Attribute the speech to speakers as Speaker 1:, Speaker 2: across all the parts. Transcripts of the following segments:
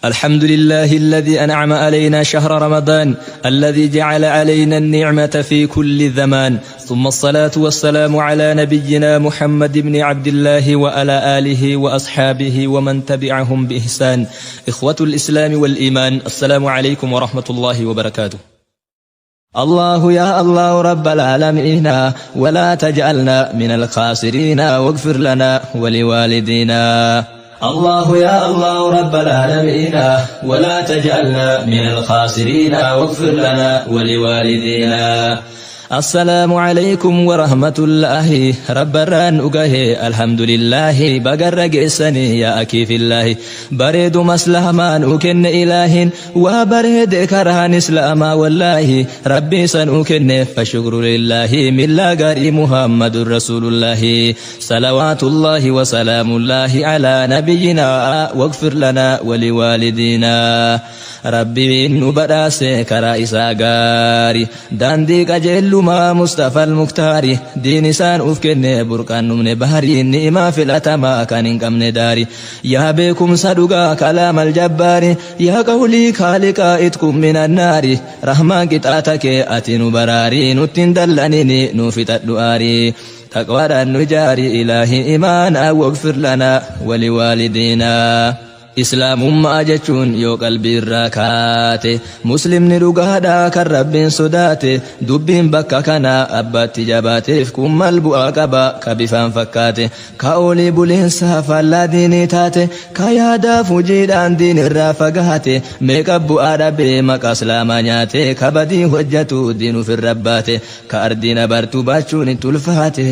Speaker 1: الحمد لله الذي أنعم علينا شهر رمضان الذي جعل علينا النعمة في كل زمان، ثم الصلاة والسلام على نبينا محمد بن عبد الله وعلى آله وأصحابه ومن تبعهم بإحسان. إخوة الإسلام والإيمان، السلام عليكم ورحمة الله وبركاته. الله يا الله رب العالمين، ولا تجعلنا من الخاسرين، واغفر لنا ولوالدينا. الله يا الله رب العالمين، ولا تجعلنا من الخاسرين، واغفر لنا ولوالدينا. السلام عليكم ورحمة الله، رب الران أقه الحمد لله، بقر قسني يا أكي في الله، بريد مسلمان أكن إله، وبريد كرهان إسلاما والله، ربي سن أكن فشكر لله، من لا قاري محمد رسول الله، صلوات الله وسلام الله على نبينا، واغفر لنا ولوالدينا. ربي نبدأس كرا إسا غاري داندي قجل ما مصطفى المختار، دين سان أفكن بركان من بهري، نئما في الأتما كان إنكم داري، يا بكم صدقا كلام الجبار، يا قولي خالق اتكم من النار، رحمن قطعتك أتن براري، نتن دلنني نوفت الدؤاري، تقوى النجاري إلهي إيمانا، واغفر لنا ولوالدينا. Islaamummaa jechuun yoo qalbii irraa kaate, muslimni dhugaadhaa kan Rabbiin sodaate, dubbiin bakka kanaa abbaatti jabaateef kun mal bu'aa qaba ka bifaan fakkaate, ka olii buleensaa faallaa diinii taate, ka yaadaaf hojiidhaan diin irraa fagaate, meeqa bu'aa dhabee maqaa islaamaa nyaate, ka badii hojjetu diin ofirra baate, ka ardiin abartuu baachuun itti ulfaate,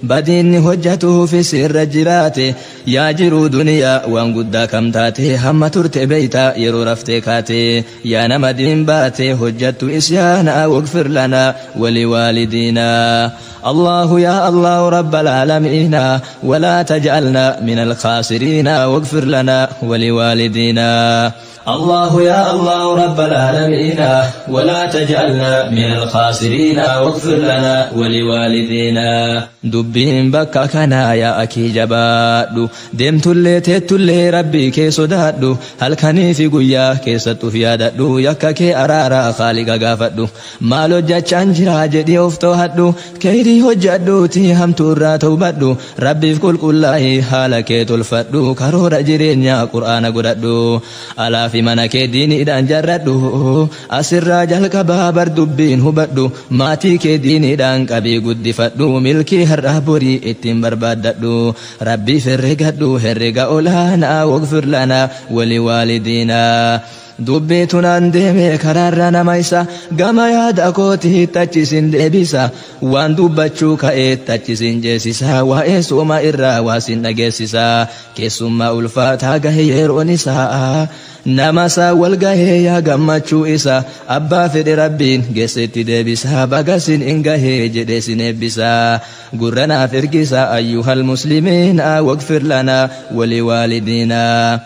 Speaker 1: badiinni hojjetuufis irra jiraate. Yaa jiruu duniyaa waan guddaa kam taate, hamma turte beeyta yeroo raftee kaate, yaa nama diin baate hojjattu isyaana، واغفر لنا ولوالدينا. الله يا الله رب العالمين، ولا تجعلنا من الخاسرين، واغفر لنا ولوالدينا. الله يا الله رب العالمين، ولا تجعلنا من الخاسرين، واغفر لنا ولوالدينا. Dubbiin bakka kanaa yaa akii jabaadhu, deemtullee teettullee Rabbii kee sodaadhu, halkanii fi guyyaa keessattuuf yaadadhu, yakka kee araaraa Khaaliqa gaafadhu, maal hojjachaan jira jedhii of to'adhu, keyrii hojjadhuuti hamtuu irraa tawbadhu, Rabbiif qulqullaa'ii haala kee tolfadhu, karoora jireenyaa Qur'aana godhadhu, alaa fi mana kee diiniidhaan jarradhu, asirraa jalqabaa bar dubbiin hubadhu, maatii kee diiniidhaan qabii guddifadhu, milkii har'aa borii ittiin barbaaddadhu, Rabbiif herregadhu herrega olaanaa، واغفر لنا ولوالدينا. Dubbii tunaan deeme karaarra nama isa gama yaada kootii tachisin deebisa, waan dubbachuu ka'ee tachisin jeesisa, waa'ee sooma irraa waasin dhageessisa. Keessummaa ulfaataa gahe yeroon isaa, nama isaa wal gahee yaa gammachuu isa, abbaa fedhe Rabbiin geessetti deebisa, bagasin in gahee jedhee sin eebbisa, gurra naaf ergisa. أيها المسلمين، واغفر لنا ولوالدينا.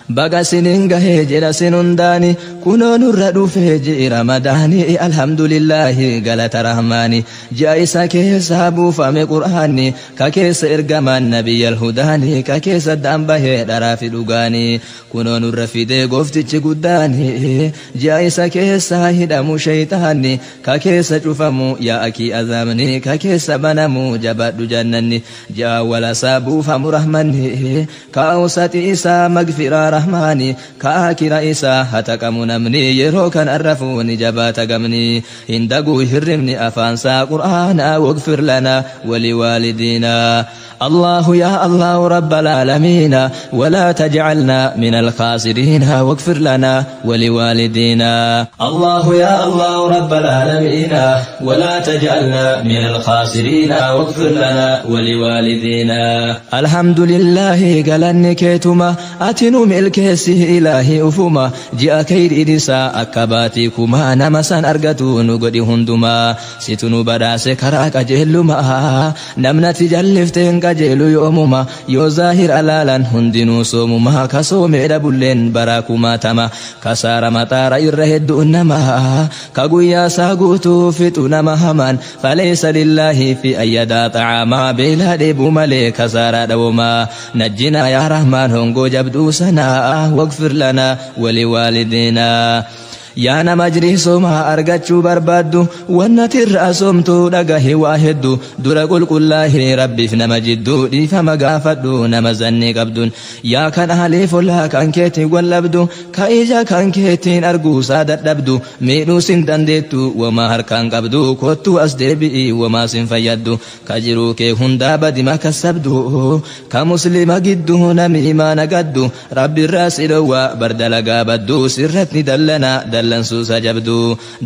Speaker 1: Baga sinin gahee jedha sin hundaani, kunoo nurra dhufee ji'i Ramadaani, alhamdulillahi galata Rahmaani, ji'a isa keessa buufame Qur'aanni, ka keessa ergamaan nabiyyal hudaani, ka keessa daan bahee dharaa fi dhugaani, kunoo nurra fidee gooftichi guddaani, ji'a isa keessa hidhamu shaytaanni, ka keessa cufamu yaa akii azaabni, ka keessa banamu jabaadhu jannanni, ji'a walasaa buufamu rahmanni, ka awsati isaa magfiraa Rahmaani, ka akira isaa hataqamu namni, yeroo kan arrafuuni jabaata gamni hin daguu hirribni afaansaa Qur'aana، واغفر لنا ولوالدينا. الله يا الله رب العالمين، ولا تجعلنا من الخاسرين، واغفر لنا ولوالدينا. الله يا الله رب العالمين، ولا تجعلنا من الخاسرين، واغفر لنا ولوالدينا. الحمد لله galanni keetuma, atinu milkeessi ilaahi ufuma, ji'a khayri isaa akka baatii kumaa, nama san argatu nu godhi hundumaa, situ nu badhaase karaa qajeellumaa, namnati jallifteen qajeelu yoomuma, yoo zaahir alaalan hundinuu soomumaa, ka soomee dhabulleen baraa kumaatama, kasaara maxaara irra hedduun namaa, ka guyyaa isaa guutuu fixu nama hamaan, فليس لله في أن يدع طعاما, beelaa dheebuu malee kasaaraa dhawomaa. نجنا يا رحمن hongoo jabduu sanaa. واغفر لنا ولوالدينا. Yaa nama jirii soomaa argachuu barbaaddu, wannati irraa soomtu dhagahi waa heddu. Dura qulqullaahii rabbiif nama jidduu, dhiifama gaafadhu nama zannii qabduun. Yaa kan ahaliif ollaa kan keetiin wallabdu, ka ija kan keetiin arguusaa dadhabdu, miidhuu sin dandeettu wamaa harkaan qabdu, kottuu as deebi'i wamaa sin fayyaddu. Ka jiruu kee hundaa badima kassabdu, ka muslima gidduu nami imaana gaddu, rabbi irraa si dhowwaa bardalagaa baddu, sirratti dallana dallansuusa jabdu,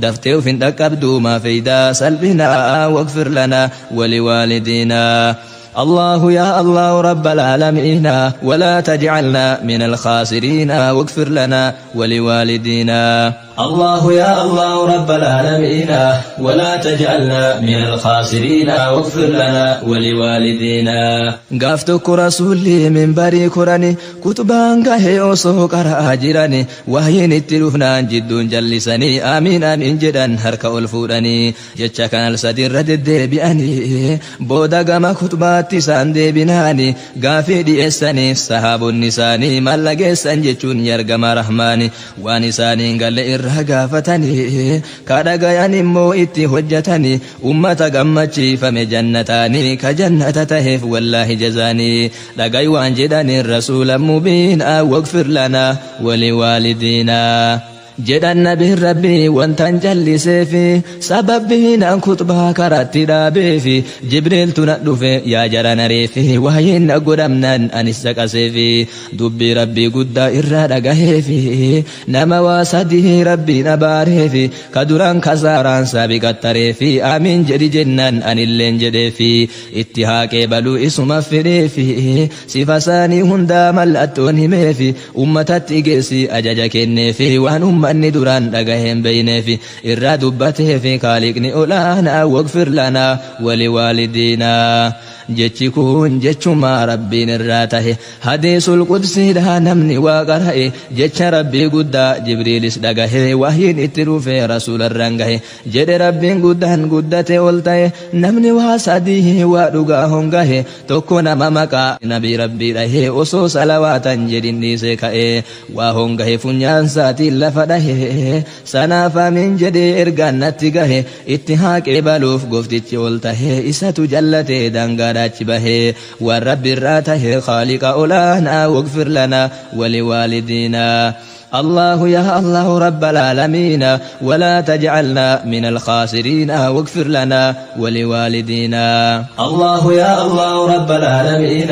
Speaker 1: daftee uf hin dhaqqabdu maa feeydaa salphinaa. واغفر لنا ولوالدينا. الله يا الله رب العالمين، ولا تجعلنا من الخاسرين، واغفر لنا ولوالدينا. الله يا الله رب العالمين، ولا تجعلنا من الخاسرين، واغفر لنا ولوالدينا. Gaaf tokko rasuulli minbarii korani, kutubaan gahee osoo qara'aa jirani, wahyiin itti dhufnaan jidduun jallisanii amiin amiin jedhan harka ol fuudhanii. Jecha kan al sadiirra deddeebi'anii booda gama kutubaatti isaan deebinaani gaafii dhi'eessaniif sahaabonni isaanii mallageessan jechuun yargama rahmaani waan isaaniin galle irraa gaafatanii, kadhagayan immoo itti hojjetanii, ummata gammachiifame jannataanii ka jannata taheef wallaahi jazaanii. Dhagay waan jedhaniin rasuula mubiina, واغفر لنا ولوالدينا. Jedhan nabiin rabbii wantan jalliseefi sababbiin an kutbaa karatti dhaabeefi Jibriiltu na dhufe yaa jara nareefi waa'een na godhamnaan anis caqaseefi dubbii rabbii guddaa irraa dhagaheefi nama waa sadii rabbiin abaareefi ka duraan kasaaraan saabiqattareefi amiin jedhi jennaan anilleen jedheefi itti haaqee baluu isuma fedheefi sifa isaanii hundaa mallattoon himeefi ummatatti geessi ajaja kenneefi waan ummanni duraan dhagaheen beyneefi irraa dubbateefi kaaliqni olaanaa. واغفر لنا ولوالدينا. Jechi kun jechuma rabbiin irraa tahe, hadiisul qudsiidha. Namni waa qara'e jecha rabbii guddaa Jibriilis dhagahe, wahyiin itti dhufe rasuularraan gahe. Jedhe rabbiin guddaan guddate ol ta'e, namni waa sadii waa dhugaa hongahe: tokko nama maqaa nabii rabbii dhahe, osoo salawaatan jedhin dhiise ka'e, waa hongahe funyaan isaatiin lafa dhahe, sanaaf amiin jedhee ergaan natti gahe, itti haaqee baluuf gooftichi ol tahe, isatu jallate daangaadhaachi bahee waan rabbi irraa tahe khaaliqa olaanaa. واغفر لنا ولوالدينا. الله يا الله رب العالمين، ولا تجعلنا من الخاسرين، واغفر لنا ولوالدينا. الله يا الله رب العالمين،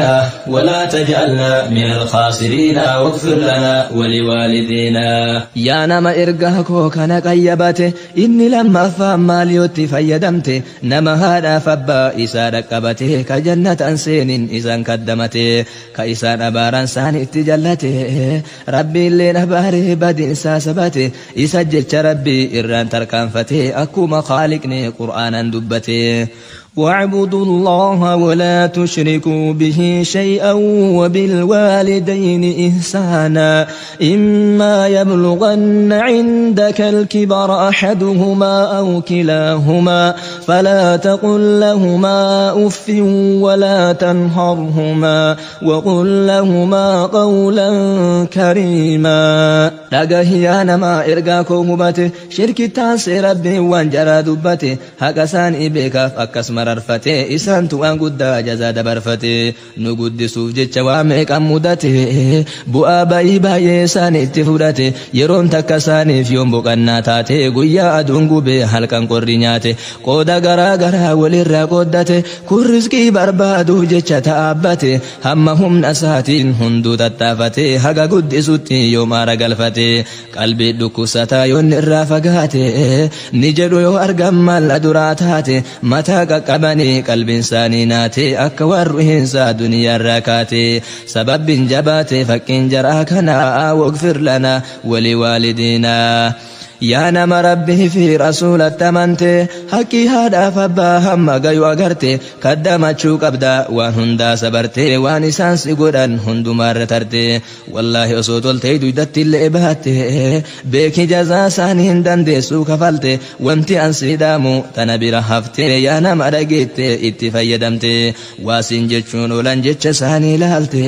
Speaker 1: ولا تجعلنا من الخاسرين، واغفر لنا ولوالدينا. Yaa nama ergaa koo kana qayyabate, inni lammaffaan maal yootti fayyadamte? Nama haadhaaf abbaa isaa dhaqqabate, ka jannatan seenin isaan kaddamate, ka isaan abaaran saan itti jallate, rabbiilleen abaaree badiinsaa sabate, isa jecha rabbii irraan tarkaanfate akkuma khaaliqni qur'aanan dubbate. واعبدوا الله ولا تشركوا به شيئا وبالوالدين إحسانا، إما يبلغن عندك الكبر أحدهما أو كلاهما فلا تقل لهما أف ولا تنهرهما وقل لهما قولا كريما. Dhagahi yaa nama ergaa koo hubate, shirkittaan rabbii waan jaraa dubbate, haqa isaanii beekaaf akkas mararfate, isaantu waan guddaa jazaa dabarfate. Nu guddisuuf jecha waa meeqan mudate, bu'aa bayii baay'ee isaaniitti fudhate. Yeroon takka isaaniif yoon boqannaa taate, guyyaa aduun gubee halkan qorri nyaate, qooda garaa garaa walirraa qooddate. Kun rizqii barbaaduuf jecha ta'aabbate, hamma humna isaatiin hunduu tattaafate, haga guddisutti yoom aara galfate. Qalbii dhukkubsataa yoonni irraa fagaate, ni jedhu yoo argan malla duraa taate, mataa qaqqabanii qalbiin isaanii naate, akka waan ruhiinsaa duniyaarraa kaate. Sababbiin jabaate fakkiin jaraa kanaa. واغفر لنا ولوالدينا. Yaa nama rabbii fi rasuulatti amante haqqii haadhaaf abbaa hamma gayu agarte kaddamachuu qabda waan hundaa sabarte waan isaan si godhan hundumaarra tarte wallaahi osoo toltee duydatti illee baatte beeki jazaa isaanii hin dandeessuu kafalte wanti an si dhaamu tana bira hafte yaa nama dhageette itti fayyadamte waasiin jechuun oolan jecha isaanii ilaalte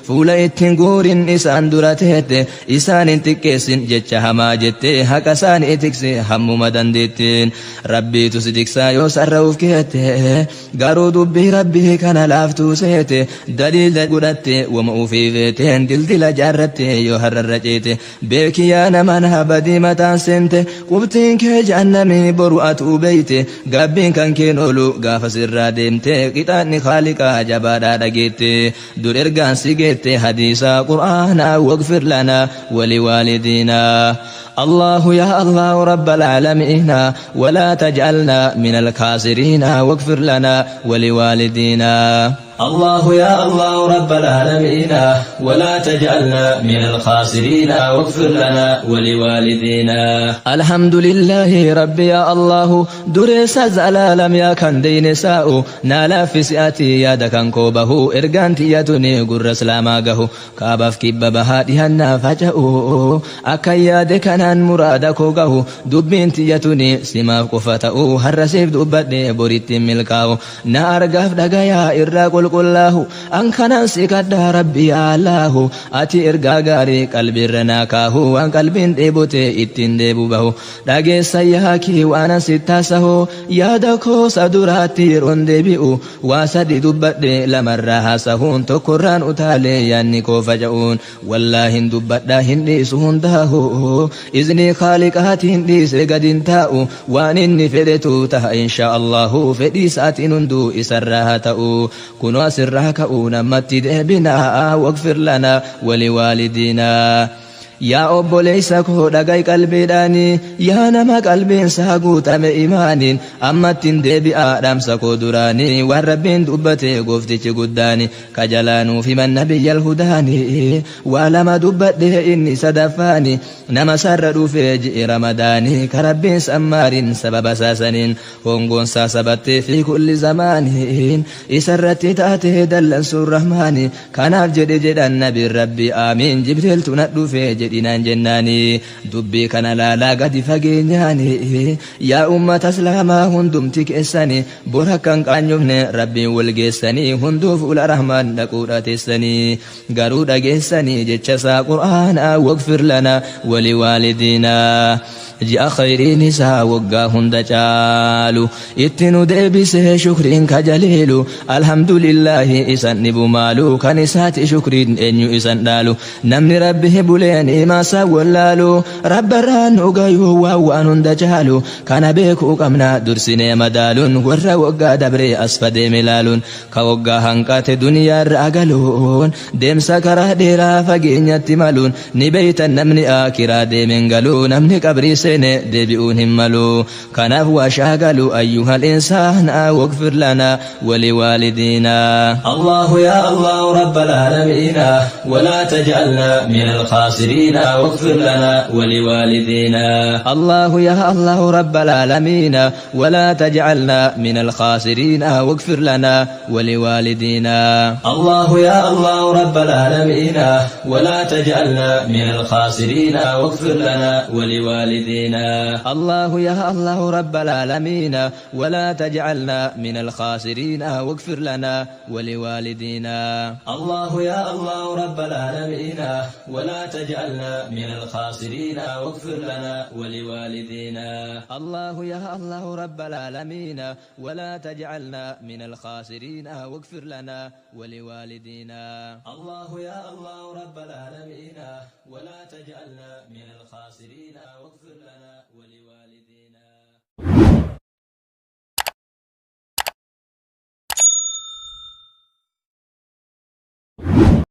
Speaker 1: fuula ittiin guurin isaan dura teette isaan hin xiqqeessin jecha hamaa jette haqa isaanii tikse hammuma dandeetteen rabbiitu si tiksaa yoo sarra'uuf keette garuu dubbii rabbii kana laaftuu seete daliila godhatte wama ufii feeteen dildila jaarratte yoo har'arra ceete beeki yaa nama naa badii mataan seente qubtiin kee jahannamii boru atuu beeyte gaabbiin kan keen oolu gaafa sirraa deemte qixaanni khaaliqaa jabaadhaa dhageette dur ergaan si geette hadiisa qur'aanaa waqfir lanaa waliwaalidiinaa. الله يا الله رب العالمين ولا تجعلنا من الخاسرين واغفر لنا ولوالدينا. الله يا الله رب العالمين ولا تجعلنا من الخاسرين واغفر لنا ولوالدينا. الحمد لله ربي يا الله درس زلالم يا كان دين ساء نالا في سئتي يا دكان كوبه إرغانتي يتني قر سلاما كابف كببها دهنا فجأو أكيا دكان مرادك قه دبنتي يتني سما قفتأو هرسيف دبتني بريت ملكاو نارغف دغيا إراقل qulqullaahu an kanan si kadhaa rabbi allahu ati ergaa gaarii qalbiirra naa kaahu waan qalbiin dheebote ittiin deebu bahu dhageessa yaakii waan an si taasahu yaada koosa duraatti yeroon deebi'u waa sadi dubbadhe lamarraa haasahuun tokkorraan utaalee yaanni koo faca'uun wallaahin dubbadhaa hin dhiisu hundaahu iznii khaaliqaatiin dhiise gadin taa'u waan inni fedhetu taha inshaa allahu fedhii isaatiin hunduu isarraa haa ta'u كنوا سرك أونمت دبنا واغفر لنا ولوالدينا. Yaa obboleessa koo dhagai qalbiidhaanii yaa nama qalbiin isaa guutame imaaniin ammattiin deebi'aa dhaamsa koo duraanii waan rabbiin dubbate gooftichi guddaani kajalaanuuf himan nabiyyal hudaanii waa lama dubbadhe inni sadaffaani nama sarra dhufee ji'i ramadaanii ka rabbiin sammaariin sababa saasaniin hongoon saa sabattee fi kulli zamaaniin isarratti taatee dallansuun rahmaani kanaaf jedhe jedhan nabiin rabbi aamiin jibriiltu na dhufee jedhinaan jennaani dubbii kana laalaa gadi fageenyaani yaa ummata islaamaa hundumti keessanii bora kan qaanyofne rabbiin wal geessanii hunduu fuula rahmaan dhaquudha teessanii garuu dhageessanii jecha isaa qur'aanaa waqfir lanaa waliwaalidiinaa. Ji'a khayriin isaa waggaa hunda caalu itti nu deebisee shukriin kajaliilu alhamdulillaahi isan dhibu maalu kan isaati shukriin eenyu isan dhaalu namni rabbi buleen imaasaa wallaalu rabbarraan nu gayuu waan waan hunda caalu kana beekuu qabna dursinee madaaluun warra waggaa dabree as fadeeme laaluun ka waggaa hanqate duniyaarra galuun deemsa karaa dheeraa fageenyatti maluun ni beeytan namni akiraa deemeen galuu namni qabrii seene deebi'uun hin malu kanaaf waa shaagalu ayyuhal insaana waqfir lanaa waliwaalidiinaa. Allahu yaa Allahu rabbal aalamiina walaa taj'alnaa minal khaasiriina waqfir lanaa waliwaalidiinaa. Allahu yaa Allahu rabbal aalamiina walaa taj'alnaa minal khaasiriina waqfir lanaa waliwaalidiinaa. Allahu yaa Allahu rabbal aalamiina walaa taj'alnaa minal khaasiriina waqfir lanaa waliwaalidiinaa. الله يا الله رب العالمين ولا تجعلنا من الخاسرين واغفر لنا ولوالدينا. الله يا الله رب العالمين ولا تجعلنا من الخاسرين واغفر لنا ولوالدينا. الله يا الله رب العالمين ولا تجعلنا من الخاسرين واغفر لنا ولوالدينا. الله يا الله رب العالمين ولا تجعلنا من الخاسرين واغفر لنا.